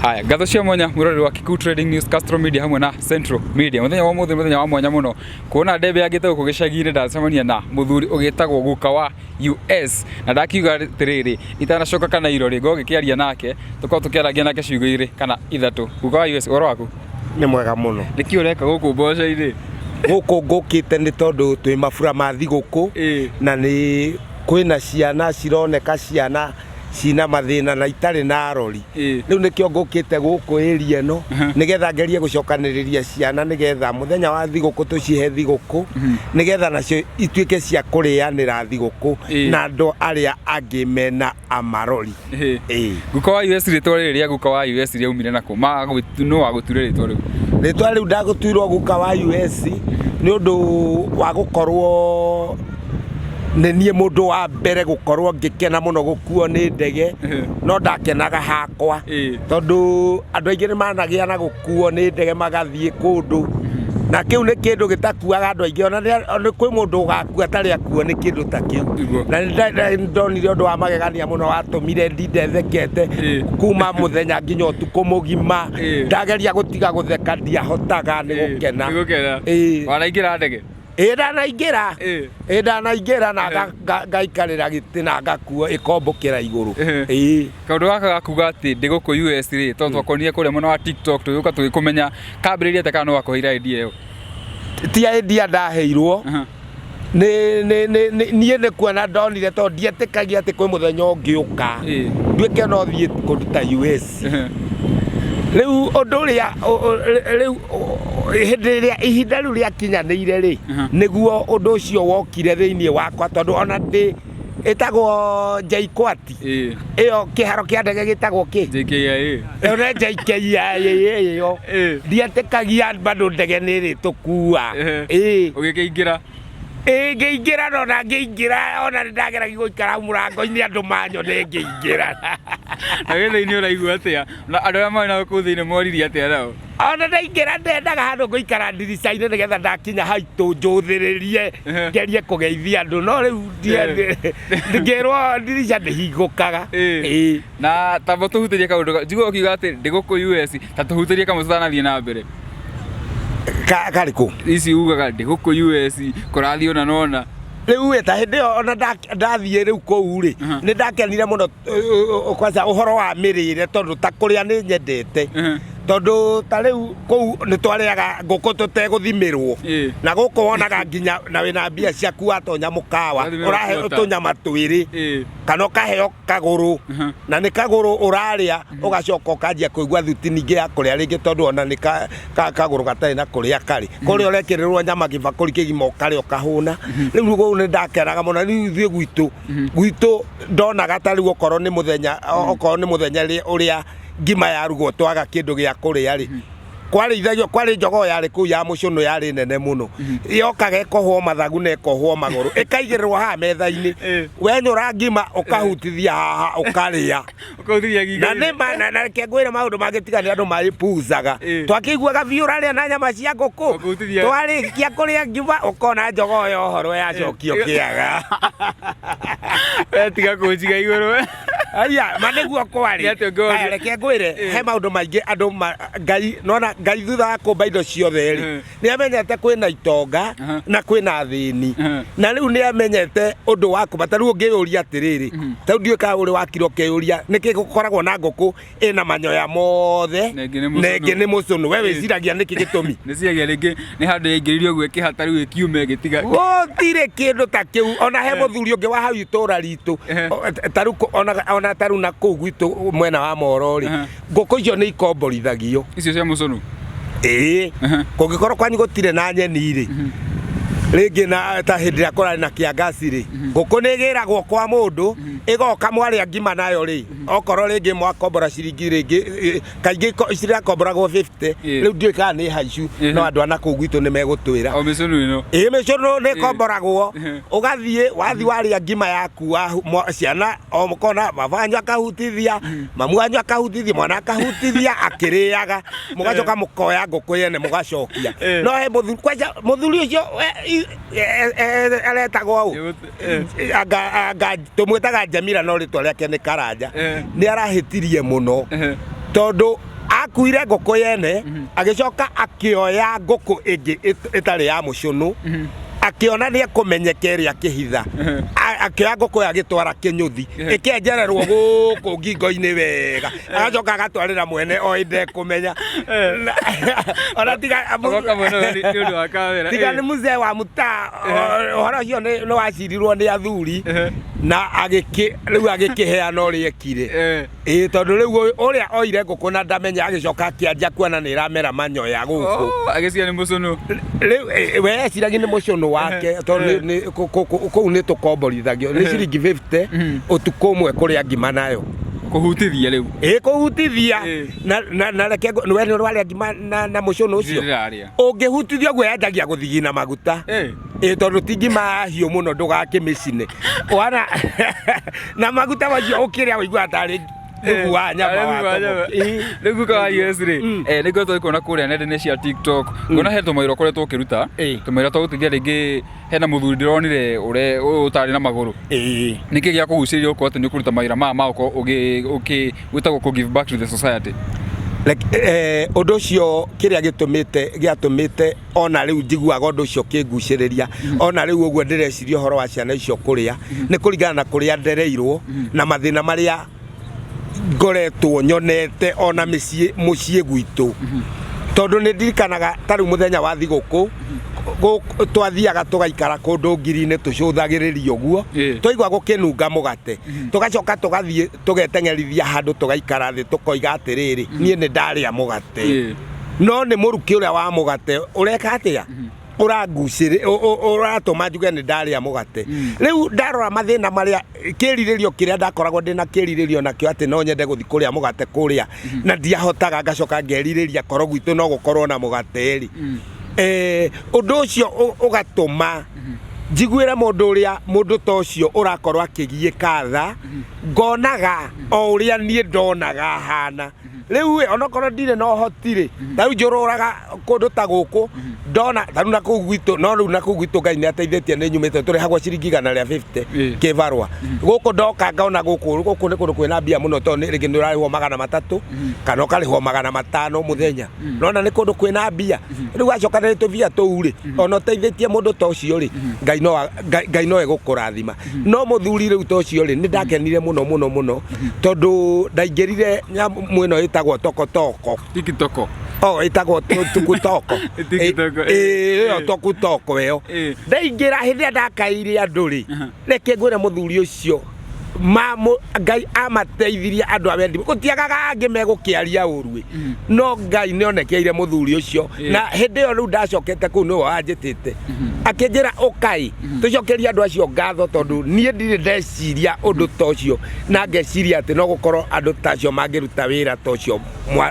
Haya, ngatho cia mwanya mwiroreri wa Kikuyu Trading News, Castro Media hamwe na Central Media. Muthenya wa umuthi, muthenya wa mwanya muno kuona ndembe yangite guku gicagi-inĩ, ndacemania na muthuri ũgĩtagwo guka wa US, na ndakiuga atiriri, itanacoka kana irori ngo ngĩkĩaria nake, tũkorwo tũkĩarangia nake ciugo igĩrĩ kana ithatũ. Guka wa US, ũhoro waku? Nĩ mwega mũno. Nĩkĩ ũreka gũkũ mboco-inĩ? Gũkũ ngũkĩte nĩ tondũ twĩ mabura ma thigũkũ na nĩ kwĩna ciana cironeka ciana cina mathĩna na itarĩ na arori. Rĩu nĩkĩo ngũkĩte gũkũ area ĩno nĩgetha ngerie gũcokanĩrĩria ciana nĩgetha mũthenya wa thigũkũ tũcihe thigũkũ nĩgetha nacio ituĩke cia kũrĩanĩra thigũkũ na andũ arĩa angĩ mena amarori. Ĩĩ. Guka wa US, rĩtwa rĩrĩ rĩa guka wa US rĩaumire nakũ? Nũ wagũtuire rĩtwa rĩu? Rĩtwa rĩu ndagũtuirwo guka wa US nĩ ũndũ wa gũkorwo nĩ niĩ mũndũ wa mbere gũkorwo ngĩkena mũno gũkuo nĩ ndege, no ndakenaga hakwa tondũ andũ aingĩ nĩ managĩa na gũkuo nĩ ndege magathiĩ kũndũ, na kĩu nĩ kĩndũ gĩtakuaga andũ aingĩ, ona nĩ kwĩ mũndũ ũgakua atarĩ akuo nĩ kĩndũ ta kĩu. Na nĩ ndonire ũndũ wa magegania mũno watũmire ndinde thekete kuma mũthenya nginya ũtukũ mũgima. Ndageria gũtiga gũtheka ndiahotaga nĩ gũkena. Nĩ gũkena. Wanaingĩra ndege? Ĩĩ, ndanaingĩra. Ĩĩ, ndanaingĩra na ngaikarĩra gĩtĩ na ngakuo ĩkombũkĩra igũrũ. Ĩĩ. Kaũndũ gaka ga kuga atĩ ndĩ gũkũ US rĩ, tondũ twakuonire kũrĩa mwena wa TikTok tũgĩũka tũgĩkũmenya, kambĩrĩirie atĩa kana nũ wakũheire idea ĩyo? Ti idea ndaheirwo. Nĩ nĩ nĩ nĩ- niĩ nĩ kuona ndonire tondũ ndietĩkagia atĩ kwĩ mũthenya ũngĩũka nduĩke no thiĩ kũndũ ta US. Rĩu ũndũ ũrĩa rĩu hĩndĩ ĩrĩa ihinda rĩu rĩakinyanĩire rĩ, nĩguo ũndũ ũcio wokire thĩinĩ wakwa tondũ ona ndĩ ĩtagwo JKUAT. Ĩyo kĩharo kĩa ndege gĩtagwo kĩ? JKIA. Ĩyo nĩ JKIA ĩyo. Ndietĩkagia bado ndege nĩ ĩrĩtũkua. Ĩĩ. Ũgĩkĩingĩra? Ĩĩ, ngĩingĩra, no na ngĩingĩra ona nĩ ndageragia gũikara hau mũrango-inĩ andũ manyone ngĩingĩra. Na wĩ thĩinĩ ũraigua atĩa? Na andũ arĩa marĩ nao kũu thĩinĩ moririe atĩa nao? Ona ndaingĩra ndendaga handũ ngũikara ndirica-inĩ nĩgetha ndakinya haitũ njũthĩrĩrie ngerie kũgeithia andũ, no rĩu ngĩrwo ndirica ndĩhingũkaga. Ĩĩ. Na tamba tũhutĩrie kaũndũ, njigua ũkiuga atĩ ndĩ gũkũ US, ta tũhutĩrie kamwe tũtanathiĩ na mbere. Karĩkũ? Ici ugaga ndĩ gũkũ US kũrathiĩ ũna na ũna. Rĩu ĩ ta hĩndĩ ĩyo ona ndathiĩ rĩu kũu rĩ, nĩ ndakenire mũno kwanza ũhoro wa mĩrĩre tondũ ta kũrĩa nĩ nyendete. Tondũ ta rĩu kũu nĩ twarĩaga ngũkũ tũtegũthimĩrwo. Na gũkũ wonaga nginya na wĩna mbia ciaku watonya mũkawa ũraheo tũnyama twĩrĩ kana ũkaheo kagũrũ, na nĩ kagũrũ ũrarĩa ũgacoka ũkanjia kũigua thuti ningĩ ya kũrĩa rĩngĩ tondũ ona nĩ kagũrũ gatarĩ na kũrĩa karĩ. Kũrĩa ũrekĩrĩrwo nyama gĩbakũri kĩgima ũkarĩa ũkahũna. Rĩu kũu nĩ ndakenaga mũno. Rĩu ithuĩ gwitũ gwitũ ndonaga ta rĩu okorwo nĩ mũthenya, okorwo nĩ mũthenya ũrĩa ngima yarugwo twaga kĩndũ gĩa kũrĩa rĩ, kwarĩithagio kwarĩ njogoo yarĩ kũu ya mũcũnũ yarĩ nene mũno, yokaga ĩkohwo mathagu na ĩkohwo magũrũ ĩkaigĩrĩrwo haha metha-inĩ. Wenyũra ngima ũkahutithia haha ũkarĩa. Ũkahutithia ngingo. Na nĩ ma na reke ngwĩre maũndũ mangĩ tiga nĩ andũ marĩpuzaga. Twakĩiguaga biũ ũrarĩa na nyama cia ngũkũ. Ũkahutithia. Twarĩkia kũrĩa ngima ũkona njogoo yohorwo yacokio kĩaga. We tiga kũnjiga igũrũ. Aya, ma nĩguo kwarĩ. Nĩ atĩa ũngĩhoria? Aya, reke ngwĩre, he maũndũ maingĩ andũ Ngai, nona Ngai thutha wa kũmba indo ciothe rĩ, nĩ amenyete kwĩna itonga na kwĩna athĩni. Na rĩu nĩ amenyete ũndũ wa kũmba. Ta rĩu ũngĩyũria atĩrĩrĩ, ta rĩu ndiũĩ kana ũrĩ wakira ũkeyũria nĩkĩ gũkoragwo na ngũkũ ĩna manyoya mothe Na ĩngĩ nĩ mũcũnũ. Na ĩngĩ nĩ mũcũnũ. We wĩciragia nĩkĩ gĩtũmi? Nĩciragia rĩngĩ nĩ handũ yaingĩririo ũguo ĩkĩhata rĩu ĩkiuma ĩgĩtiga. Gũtirĩ kĩndũ ta kĩu. Ona he mũthuri ũngĩ wa hau itũra ritũ, ta rĩu ona ta rĩu na kũu gwitũ mwena wa Moro rĩ, ngũkũ icio nĩ ikomborithagio. Icio cia mũcũnũ? Ĩĩ. Kũngĩkorwo kwanyu gũtirĩ na nyeni rĩ, rĩngĩ na ta hĩndĩ ĩrĩa kũrarĩ na kĩangaci rĩ, ngũkũ nĩ ĩgĩragwo kwa mũndũ, ĩgoka mwarĩa ngima nayo rĩ, okorwo rĩngĩ mwakombora ciringi rĩngĩ, kaingĩ cirakomboragwo 50, rĩu ndiũĩ kana nĩ haicu, no andũ a nakũu gwitũ nĩ megũtwĩra. O mĩcũnũ ĩno? Ĩĩ, mĩcũnũ nĩ ĩkomboragwo, ũgathiĩ, wathiĩ warĩa ngima yaku, ciana o mũkona baba wanyu akahutithia, mamu wanyu akahutithia, mwana akahutithia akĩrĩaga, mũgacoka mũkoya ngũkũ yene mũgacokia. No he mũthuri, kwanja mũthuri ũcio aretagwo ũ? Anga tũmwĩtaga Jamila no rĩtwa rĩake nĩ Karanja. Nĩ arahĩtirie mũno tondũ Akuire ngũkũ yene, agĩcoka akĩoya ngũkũ ĩngĩ ĩtarĩ ya mũcũnũ, akĩona nĩ ekũmenyeka ĩrĩa akĩhitha. Akĩoya ngũkũ ĩyo agĩtwara kĩnyũthi, ĩkĩenjererwo gũkũ ngingo-inĩ wega, agacoka agatwarĩra mwene o ndekũmenya. Ona tiga Agoka mwene ũyũ nĩ ũndũ wa kamera. Tiga nĩ mzee wa mũtaa, ũhoro ũcio nĩ wacirirwo nĩ athuri na agĩkĩ rĩu agĩkĩheana ũrĩa ekire. Ĩĩ, tondũ rĩu ũrĩa oire ngũkũ na ndamenya, agĩcoka akĩanjia kuona nĩ ĩramera manyoya gũkũ. Oh, agĩciria nĩ mũcũnũ. Rĩu we eciragia nĩ mũcũnũ wake, tondũ kũu nĩ tũkomborithagio nĩ ciringi 50 ũtukũ ũmwe kũrĩa ngima nayo. Kũhutithia rĩu. Ĩ, kũhutithia. Na reke we nĩ ũrarĩa ngima na mũcũnũ ũcio? Ndĩrarĩa. Ũngĩhutithia ũguo yanjagia gũthigina maguta. Ĩ, tondũ ti ngima hiũ mũno ndũgakĩmĩcine wana na maguta macio ũkĩrĩa ũiguaga tarĩ thubu wa nyama Tarĩ thubu wa nyama. Ĩ. Rĩu guka wa US rĩ, nĩ ngoretwo ngĩkuona kũrĩa nenda-inĩ cia TikTok, ngona he tũmawĩra ũkoretwo ũkĩruta, tũmawĩra twa gũteithia rĩngĩ hena mũthuri ndĩronire ũrĩa ũtarĩ na magũrũ. Nĩkĩ gĩa kũgucĩrĩria ũkorwo atĩ nĩ ũkũruta mawĩra maya ma gũkorwo ũgĩ gwĩtagwo kũ give back to the society? Like, ũndũ ũcio kĩrĩa gĩtũmĩte gĩatũmĩte ona rĩu njiguaga ũndũ ũcio ũkĩngucĩrĩria, ona rĩu ũguo ndĩreciria ũhoro wa ciana icio kũrĩa, nĩ kũringana na kũrĩa ndereirwo na mathĩna marĩa ngoretwo nyonete ona mĩciĩ mũciĩ gwitũ, tondũ nĩ ndirikanaga ta rĩu mũthenya wa thigũkũ twathiaga tũgaikara kũndũ ngiri-inĩ tũcũthagĩrĩria ũguo, twaigua gũkĩnunga mũgate, tũgacoka tũgathiĩ tũgeteng'erithia handũ tũgaikara thĩ tũkoiga atĩrĩrĩ, niĩ nĩ ndarĩa mũgate. No nĩ mũrukĩ ũrĩa wa mũgate ũreka atĩa ũrangucĩrĩ ũratũma njuge nĩ ndarĩa mũgate. Rĩu ndarora mathĩna marĩa kĩrirĩrio kĩrĩa ndakoragwo ndĩna kĩrirĩrio nakĩo atĩ no nyende gũthiĩ kũrĩa mũgate kũrĩa na ndiahotaga, ngacoka ngerirĩria korwo gwitũ no gũkorwo na mũgate rĩ, ũndũ ũcio ũgatũma njiguĩre mũndũ ũrĩa mũndũ ta ũcio ũrakorwo akĩgiĩka tha, ngonaga o ũrĩa niĩ ndonaga hana rĩu ĩ, onokorwo ndirĩ na ũhoti rĩ, ta rĩu njũrũraga kũndũ ta gũkũ ndona ta rĩu na kũu gwitũ, no rĩu na kũu gwitũ Ngai nĩ ateithĩtie nĩ nyumĩte tũrĩhagwo ciringi 150 kĩbarũa. Gũkũ ndoka ngona gũkũ gũkũ nĩ kũndũ kwĩna mbia mũno, tondũ rĩngĩ nĩ ũrarĩhwo 300 kana ũkarĩhwo 500 mũthenya, nona nĩ kũndũ kwĩna mbia. Rĩu wacokanĩrĩria tũbia tũu rĩ, ona ũteithĩtie mũndũ ta ũcio rĩ, Ngai no egũkũrathima. No mũthuri rĩu ta ũcio rĩ, nĩ ndakenire mũno mũno mũno, tondũ ndaingĩrire nyamũ ĩno ĩtagwo tokotoko. TikTok. Oh, ĩtagwo tukutoko. TikTok, ĩyo tokutoko ĩyo. Ndaingĩra hĩndĩ ĩrĩa ndakaire andũ rĩ, reke ngwĩre mũthuri ũcio Ngai amateithirie andũ a wendi, gũtiagaga angĩ megũkĩaria ũru ĩ, no Ngai nĩ onekeire mũthuri ũcio. Na hĩndĩ ĩyo rĩu ndacokete kũu nĩwe wanjĩtĩte akĩnjĩra ũkai tũcokerie andũ acio ngatho, tondũ niĩ ndirĩ ndeciria ũndũ ta ũcio na ngeciria atĩ no gũkorwo andũ ta acio mangĩruta wĩra ta ũcio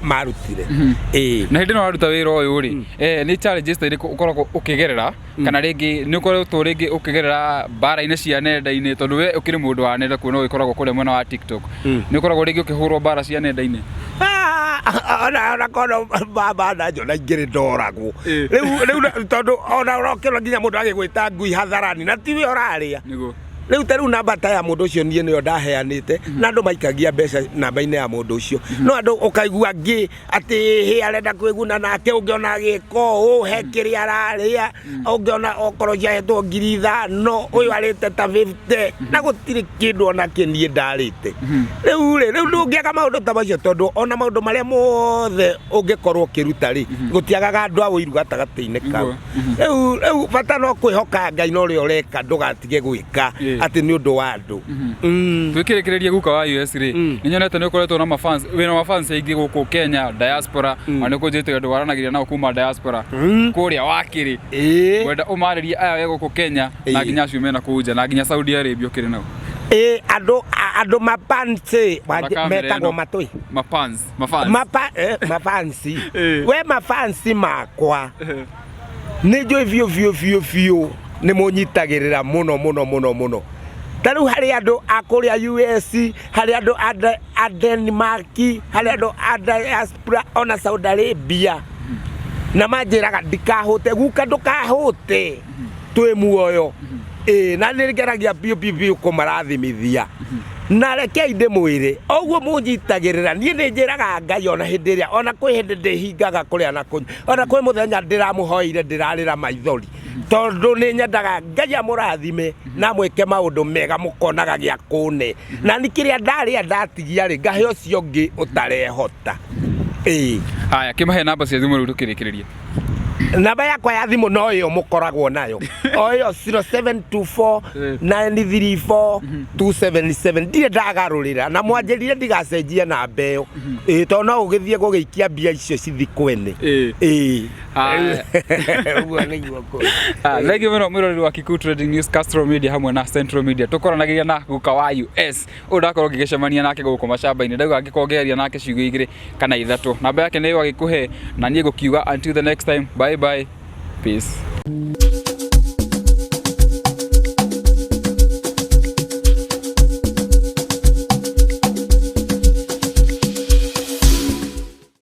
marutire. Ĩĩ. Na hĩndĩ ĩno waruta wĩra ũyũ rĩ, nĩ challenges ta irĩkũ ũkoragwo ũkĩgerera, kana rĩngĩ nĩ ũkoretwo rĩngĩ ũkĩgerera mbara-inĩ cia nenda-inĩ, tondũ we ũkĩrĩ mũndũ wa nenda kuona ũgĩkoragwo kũrĩa mwena wa TikTok, nĩ ũkoragwo rĩngĩ ũkĩhũrwo mbara cia nenda-inĩ? Ah, ona kono baba na njona ingĩrĩ ndoragwo. Rĩu tondũ ona ũrokĩra nginya mũndũ agĩgwĩta ngui hadharani na tiwe ũrarĩa. Rĩu ta rĩu namba ta ya mũndũ ũcio niĩ nĩyo ndaheanĩte, na andũ maikagia mbeca namba-inĩ ya mũndũ ũcio, no andũ ũkaigua ngĩ atĩ hĩ arenda kwĩguna nake, ũngĩona agĩka ũũ he kĩrĩa ararĩa, ũngĩona okorwo ciahetwo 5,000 ũyũ arĩte ta 50 na gũtirĩ kĩndũ ona kĩ niĩ ndarĩte. Rĩu rĩ, rĩu ndũngĩaga maũndũ ta macio, tondũ ona maũndũ marĩa mothe ũngĩkorwo ũkĩruta rĩ, gũtiagaga andũ a ũiru gatagatĩ-inĩ kau. Rĩu bata no kwĩhoka Ngai na ũrĩa ũreka ndũgatige gwĩka atĩ nĩ ũndũ wa andũ. Twĩkĩrĩkĩrĩrie guka wa US rĩ, nĩ nyonete nĩ ũkoretwo na mafans, wĩna mafans aingĩ gũkũ Kenya diaspora, na nĩ ũkũnjĩte andũ waranagĩria nao kuma diaspora kũrĩa wakĩrĩ. Ngwenda ũmarĩrie aya we gũkũ Kenya na nginya acio mena kũu nja na nginya Saudi Arabia ũkĩrĩ nao. Ĩĩ, andũ mapansi Na kamera metagwo ĩno. matũi. Mafans, mafans. Mafansi. We mafansi makwa nĩ njũĩ biũ biũ biũ biũ nĩ mũnyitagĩrĩra mũno mũno mũno mũno. Ta rĩu harĩ andũ a kũrĩa US, harĩ andũ a Denmark, harĩ andũ a diaspora ona Saudi Arabia, na manjĩraga ndikahũte, guka ndũkahũte, twĩ muoyo. Ĩĩ, na nĩ ngeragia biũ biũ biũ kũmarathimithia. Na rekei ndĩmwĩre ũguo mũnyitagĩrĩra, niĩ nĩ njĩraga Ngai ona hĩndĩ ĩrĩa, ona kwĩ hĩndĩ ndĩhingaga kũrĩa na kũnyua, ona kwĩ mũthenya ndĩramũhoeire ndĩrarĩra maithori, tondũ nĩ nyendaga Ngai amũrathime na amwĩke maũndũ mega mũkonaga gĩa kũne. Na ni kĩrĩa ndarĩa ndatigia rĩ, ngahe ũcio ũngĩ ũtarehota. Ĩĩ. Haya, kĩmahe namba cia thimũ rĩu tũkĩrĩkĩrĩria. Namba yakwa ya thimũ no ĩyo mũkoragwo nayo, o ĩyo 0724 934 277. Ndirĩ ndagarũrĩra, na mwanjĩrire ndigacenjie namba ĩyo. Ĩĩ, tondũ no ũgĩthiĩ gũgĩikia mbia icio cithi kwene. Ĩĩ. Haya. Ũguo nĩguo kũrĩ. Ah, thank you mũno mwĩroreri wa Kikuyu Trading News, Castro Media hamwe na Central Media. Tũkoranagĩria na guka wa US ũyũ ndakorwo ngĩgĩcemania nake gũkũ macamba-inĩ, ndauga angĩkorwo ngĩaria nake ciugo igĩrĩ kana ithatũ, namba yake nĩ ĩyo agĩkũhe, na niĩ ngũkiuga until the next time, bye bye, peace.